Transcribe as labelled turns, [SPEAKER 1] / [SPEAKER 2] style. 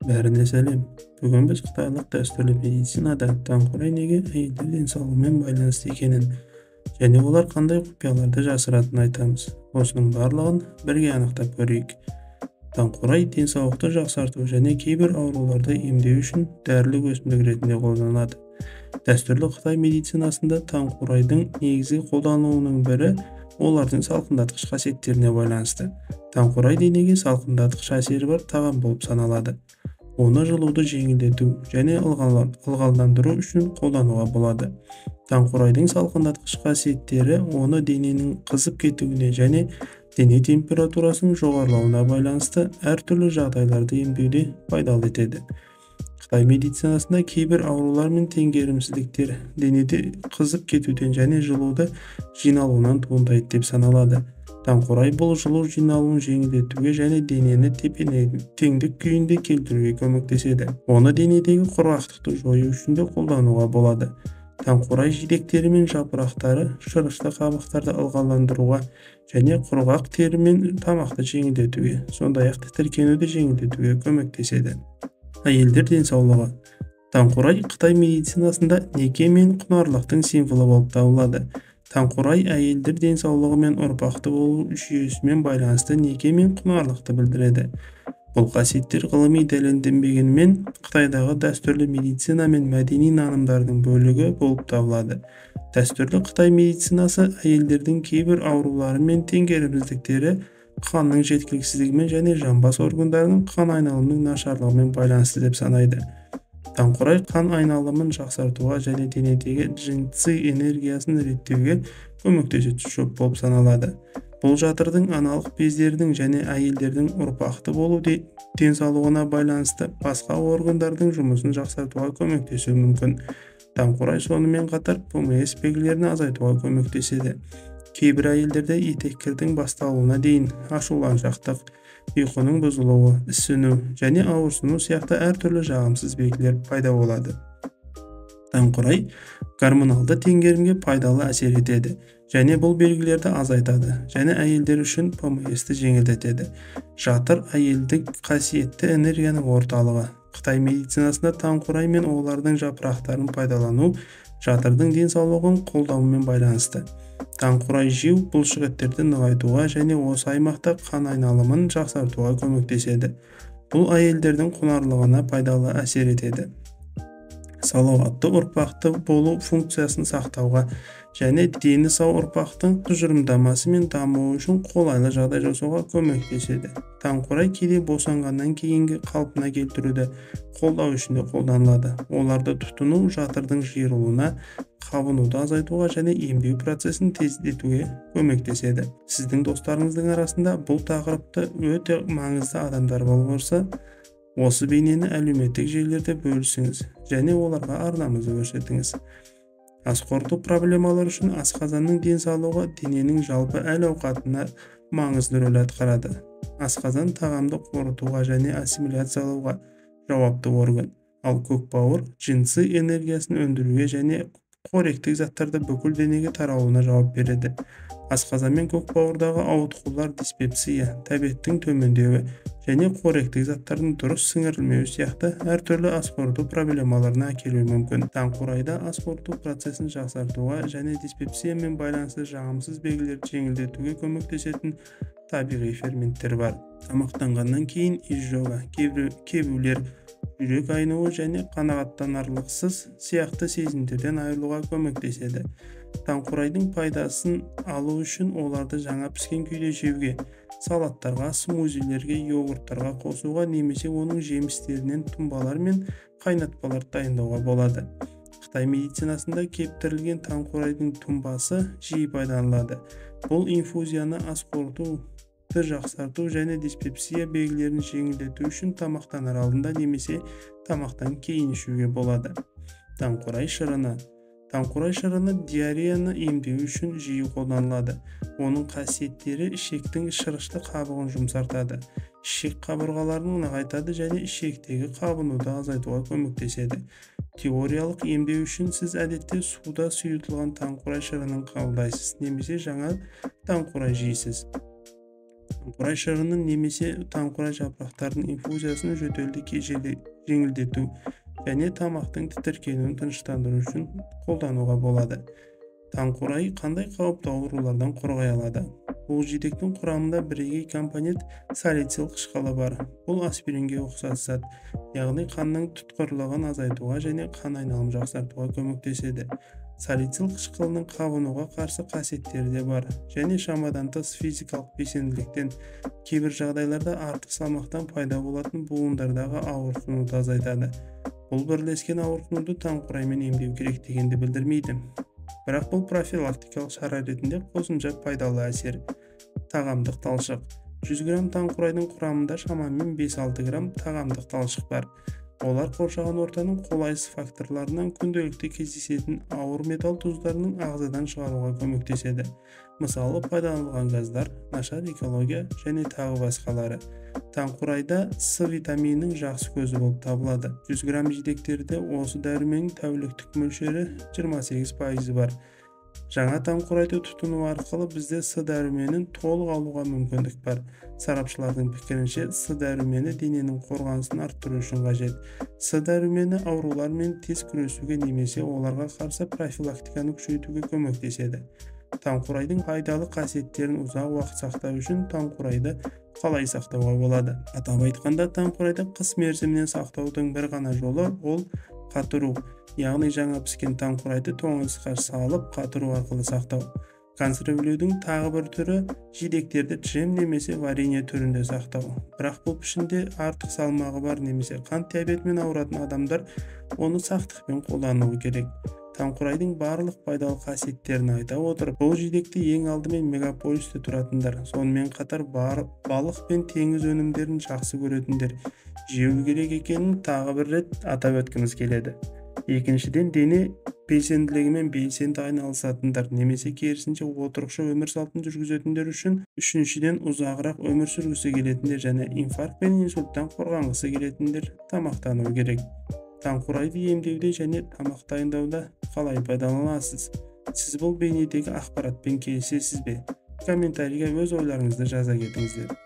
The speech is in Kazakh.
[SPEAKER 1] Бәріне сәлем. Бүгін біз қытайлық дәстүрлі медицинада таңқурай неге әйелдер денсаулығымен байланысты екенін және олар қандай құпияларды жасыратынын айтамыз. Осының барлығын бірге анықтап көрейік. Таңқурай денсаулықты жақсарту және кейбір ауруларды емдеу үшін дәрілік өсімдік ретінде қолданылады. Дәстүрлі қытай медицинасында таңқурайдың негізгі қолданылуының бірі олардың салқындатқыш қасиеттеріне байланысты. Таңқурай денеге салқындатқыш әсері бар тағам болып саналады. Оны жылуды жеңілдету және ылғалдандыру үшін қолдануға болады. Таңқурайдың салқындатқыш қасиеттері оны дененің қызып кетуіне және дене температурасының жоғарылауына байланысты әртүрлі жағдайларды емдеуде пайдалы етеді. Қытай медицинасында кейбір аурулар мен теңгерімсіздіктер денеде қызып кетуден және жылуды жиналуынан туындайды деп саналады. Таңқурай бұл жылу жиналуын жеңілдетуге және денені тепе-теңдік күйінде келтіруге көмектеседі. Оны денедегі құрғақтықты жою үшін де қолдануға болады. Таңқурай жидектері мен жапырақтары шырышты қабықтарды ылғалдандыруға және құрғақ тері мен тамақты жеңілдетуге, сондай-ақ тітіркенуді жеңілдетуге көмектеседі. Әйелдер денсаулығы. Таңқурай қытай медицинасында неке мен құнарлықтың символы болып табылады. Таңқурай әйелдер денсаулығы мен ұрпақты болу жүйесімен байланысты неке мен құнарлықты білдіреді. Бұл қасиеттер ғылыми дәлелденбегенімен Қытайдағы дәстүрлі медицина мен мәдени нанымдардың бөлігі болып табылады. Дәстүрлі қытай медицинасы әйелдердің кейбір аурулары мен теңгерімсіздіктері қанның жеткіліксіздігімен және жамбас органдарының қан айналымының нашарлығымен байланысты деп санайды. Таңқурай қан айналымын жақсартуға және денедегі джин-ци энергиясын реттеуге көмектесетін шөп болып саналады. Бұл жатырдың, аналық бездердің және әйелдердің ұрпақты болу денсаулығына байланысты басқа органдардың жұмысын жақсартуға көмектесуі мүмкін. Таңқурай сонымен қатар ПМС белгілерін азайтуға көмектеседі. Кейбір әйелдерде етеккірдің басталуына дейін ашуланшақтық, ұйқының бұзылуы, ісіну және ауырсыну сияқты әртүрлі жағымсыз белгілер пайда болады. Таңқурай гормоналды теңгерімге пайдалы әсер етеді және бұл белгілерді азайтады және әйелдер үшін ПМС-ті жеңілдетеді. Жатыр әйелдік қасиетті энергияның орталығы. Қытай медицинасында таңқурай мен олардың жапырақтарын пайдалану жатырдың денсаулығын қолдаумен байланысты. Таңқурай жеу бұлшықеттерді нығайтуға және осы аймақта қан айналымын жақсартуға көмектеседі. Бұл әйелдердің құнарлығына пайдалы әсер етеді. Салауатты ұрпақты болу функциясын сақтауға және дені сау ұрпақтың тұжырымдамасы мен дамуы үшін қолайлы жағдай жасауға көмектеседі. Таңқурай кейде босанғаннан кейінгі қалпына келтіруді қолдау үшін де қолданылады. Оларды тұтыну жатырдың жиырылуына, қабынуды азайтуға және емдеу процесін тездетуге көмектеседі. Сіздің достарыңыздың арасында бұл тақырыпты өте маңызды адамдар болса, осы бейнені әлеуметтік желілерде бөлісіңіз және оларға арнамызды көрсетіңіз. Ас қорыту проблемалары үшін асқазанның денсаулығы дененің жалпы әл-ауқатына маңызды рөл атқарады. Асқазан тағамды қорытуға және ассимиляциялауға жауапты орган, ал көкбауыр джин-ци энергиясын өндіруге және қоректік заттарды бүкіл денеге таралуына жауап береді. Асқазан мен көкбауырдағы ауытқулар диспепсия, тәбеттің төмендеуі және қоректік заттардың дұрыс сіңірілмеуі сияқты әртүрлі ас қорыту проблемаларына әкелуі мүмкін. Таңқурайда ас қорыту процесін жақсартуға және диспепсиямен байланысты жағымсыз белгілерді жеңілдетуге көмектесетін табиғи ферменттер бар. Тамақтанғаннан кейін изжога, кебулер, жүрек айнуы және қанағаттанарлықсыз сияқты сезімдерден айырылуға көмектеседі. Таңқурайдың пайдасын алу үшін оларды жаңа піскен күйде жеуге, салаттарға, смузилерге, йогурттарға қосуға немесе оның жемістерінен тұнбалар мен қайнатпалар дайындауға болады. Қытай медицинасында кептірілген таңқурайдың тұнбасы жиі пайдаланылады. Бұл инфузияны ас қорытуды жақсарту және диспепсия белгілерін жеңілдету үшін тамақтанар алдында немесе тамақтан кейін ішуге болады. Таңқурай шырыны. Таңқурай шырыны диареяны емдеу үшін жиі қолданылады. Оның қасиеттері ішектің шырышты қабығын жұмсартады, ішек қабырғаларын нығайтады және ішектегі қабынуды азайтуға көмектеседі. Теориялық емдеу үшін сіз әдетте суда сұйытылған таңқурай шырынын қабылдайсыз немесе жаңа таңқурай жейсіз. Таңқурай шырынын немесе таңқурай жапырақтарының инфузиясын жөтелді жеңілдету және тамақтың тітіркенуін тыныштандыру үшін қолдануға болады. Таңқурай қандай қауіпті аурулардан қорғай алады? Бұл жидектің құрамында бірегей компонент салицил қышқылы бар. Бұл аспиринге ұқсас зат, яғни қанның тұтқырлығын азайтуға және қан айналымын жақсартуға көмектеседі. Салицил қышқылының қабынуға қарсы қасиеттері де бар және шамадан тыс физикалық белсенділіктен, кейбір жағдайларда артық салмақтан пайда болатын буындардағы ауырсынуды азайтады. Бұл бірлескен ауырсынуды таңқураймен емдеу керек дегенді білдірмейді. Бірақ бұл профилактикалық шара ретінде қосымша пайдалы әсер. Тағамдық талшық. 100 грамм таңқурайдың құрамында шамамен 5-6 грамм тағамдық талшық бар. Олар қоршаған ортаның қолайсыз факторларынан күнделікті кездесетін ауыр металл тұздарының ағзадан шығаруға көмектеседі. Мысалы, пайдаланылған газдар, нашар экология және тағы басқалары. Таңқурайда С витаминінің жақсы көзі болып табылады. 100 грамм жидектерде осы дәруменнің тәуліктік мөлшері 28% бар. Жаңа таңқурайды тұтыну арқылы бізде С дәруменін толық алуға мүмкіндік бар. Сарапшылардың пікірінше, С дәрумені дененің қорғанысын арттыру үшін қажет. С дәрумені аурулармен тез күресуге немесе оларға қарсы профилактиканы күшейтуге көмектеседі. Таңқурайдың пайдалы қасиеттерін ұзақ уақыт сақтау үшін таңқурайды қалай сақтауға болады? Атап айтқанда, таңқурайды қыс мерзімінен сақтаудың бір ғана жолы ол қатыру, яғни жаңа піскен таңқурайды тоңазытқышқа салып қатыру арқылы сақтау. Консервілеудің тағы бір түрі жидектерді джем немесе варенье түрінде сақтау. Бірақ бұл пішінде артық салмағы бар немесе қант диабетімен ауыратын адамдар оны сақтықпен қолдануы керек. Таңқурайдың барлық пайдалы қасиеттерін айта отырып, бұл жидекті ең алдымен мегаполисте тұратындар, сонымен қатар балық пен теңіз өнімдерін жақсы көретіндер жеу керек екенін тағы бір рет атап өткіміз келеді. Екіншіден, дене белсенділігімен белсенді айналысатындар немесе керісінше отырықшы өмір салтын жүргізетіндер үшін, үшіншіден, ұзағырақ өмір сүргісі келетіндер және инфаркт пен инсульттан қорғанғысы келетіндер тамақтану керек. Таңқурайды емдеуде және тамақ дайындауда қалай пайдаланасыз? Сіз бұл бейнедегі ақпаратпен келісесіз бе? Комментарийге өз ойларыңызды жаза кетіңіздер.